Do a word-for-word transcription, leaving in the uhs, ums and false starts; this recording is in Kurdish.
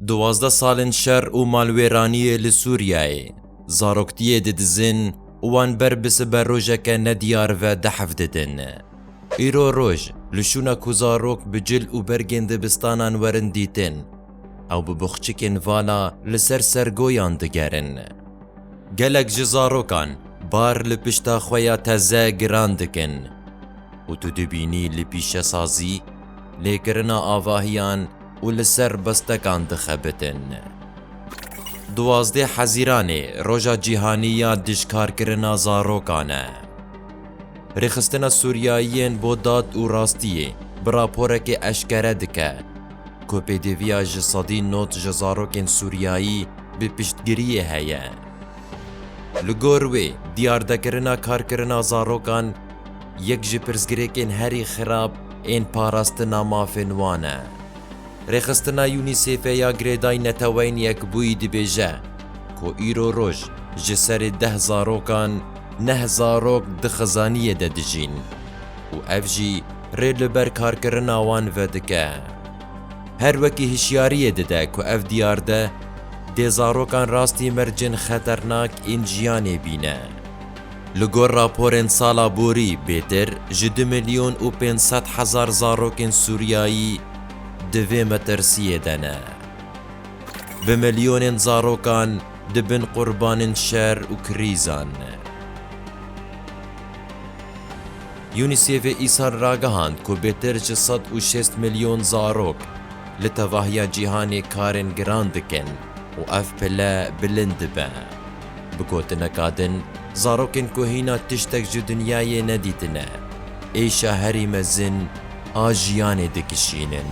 Duwazdeh salên şer û malwêraniyê li Sûriyeyê, zaroktiyê didizin û wan ber bi siberojeke nediyar ve dehf didin. Îro roj, li şûna ku zarok bi cil û bergên dibistanan werin dîtin, ew bi boxçikên vala li ser sergoyan digerin. Gelek ji zarokan bar li pişta xwe ya teze giran dikin û tu dibînî li pîşesazî, lêkirina avahiyan û li ser bestekan dixebitin. Duwazdeh Hezîranê Roja Cîhanî ya Dijkarkirina Zarokan e. Rêxistina Sûriyayiyên bo dad û rastiyê bi raporekê eşkere dike ku pêdiviya ji sedî nod ji zarokên Sûriyayî bi piştgiriyê heye. Li gor wê, diyardekirina karkirina zarokan yek ji pirsgirêkên herî xirab ên parastina mafên wan e. Rêxistina UNICEF'ê ya Girêdayî Neteweyên Yekbûyî dibêje ku îro roj ji serê deh zarokan neh zarok di xizaniyê de dijîn û ev jî rê li ber karkirina wan vedike. Her wekî hişyariyê dide ku ev diyarde dê zarokan rastî mercên xeternak ên jiyanê bîne. Li gor raporên sala borî bêtir ji du milyon û pênc sed hezar zarokên Sûriyayî di vê metirsiyê de ne. Bi milyonên zarokan dibin qurbanên şer û krîzan. UNICEF'ê îsal ragihand ku bêtir ji sed û şêst milyon zarok li tevahiya cîhanê karên giran dikin û ev pile bilind dibe. Bi gotineka din, zarokên ku hîna tiştek ji dinyayê nedîtine, êşa herî mezin a jiyanê dikişînin.